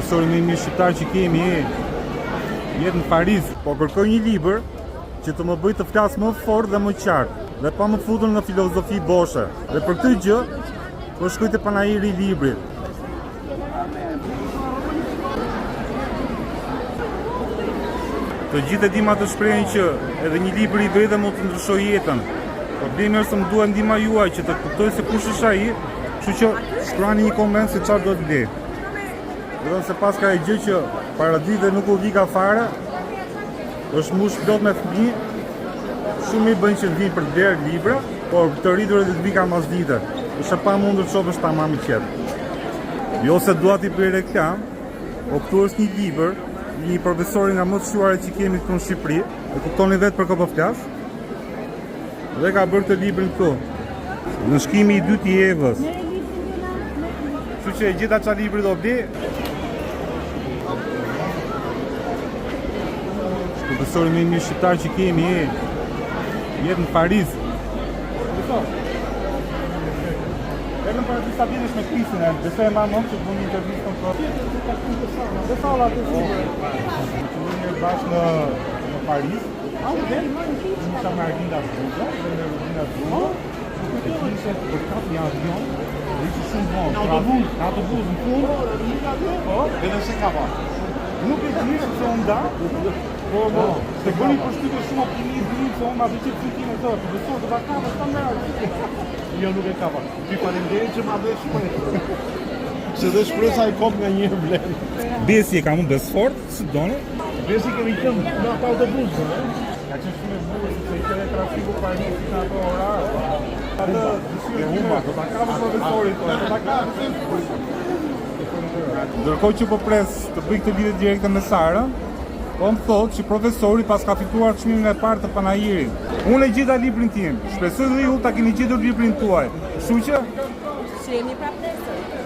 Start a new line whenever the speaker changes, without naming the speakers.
Profesori më i mirë shqiptar që kemi e jetë në Paris, po kërkoj një libër që të më bëjë të flas më fort dhe më qartë dhe pa më futur në filozofi boshe. Dhe për këtë gjë, po shkoj te panairi i librit. Të gjithë e dimë atë shprehjen që edhe një libër i vetëm mund të ndryshojë jetën. Problemi është se më duhet ndihma juaj që të kuptoj se kush është ai, kështu që shkruani një koment se çfarë duhet blej. Vetëm se paska e gjë që paradite nuk u vika fare, është mbush plot me fëmijë, shumë mirë bëjnë që vijnë për të blerë libra, por të rriturit të vika mas dite. Është e pamundur të shohësh tamam i qetë. Jo se dua t'i bëj reklam, po këtu është një libër i një profesori nga më të shquarit që kemi këtu në Shqipëri. E kuptoni vetë për kë po flas. Dhe ka bërë këtë librin këtu. Ndëshkimi i dytë i Evës. Kështu që e gjeta ça libri do blej. Profesori më i mirë shqiptar që kemi e jetë në Paris. Profesor. Erdhëm para disa vitesh me Krisin, e besoj e mban mend që të bëmë intervistën për Dhe salla aty sipër. Që një bashkë në në Paris. A u del? Unë isha me Arlinda Zhuga dhe me Rudina Zhuga. E kishe për kap një avion dhe ishte shumë vonë. Në autobus, në autobus në fund. Po,
Vetëm se kapa.
Nuk e di sepse unë nda. Po, po, të bëni përshtypje shumë optimist, se unë atë që time të, profesor, do ta kapësh ta merr.
Jo, nuk e kapa. Ty faleminderit që ma dhe shpresë. Se dhe shpresa e kop nga një vlen.
Besi e kam unë besë fort, si doni.
Besi kemi qenë në atë autobus, ë?
Ka qenë shumë e bukur sepse ishte edhe trafiku Parisit në ato orar. Atë dëshirë
E humba.
do ta kapësh profesorin, po, do ta kapësh. Ndërkohë që po pres të bëj këtë lidhje direkte me Sarën, po më thotë që profesori pas ka fituar çmimin e parë të Panairit. Unë e gjeta librin tim. Shpresoj dhe ju ta keni gjetur librin tuaj. Kështu që
Shihemi prapë nesër.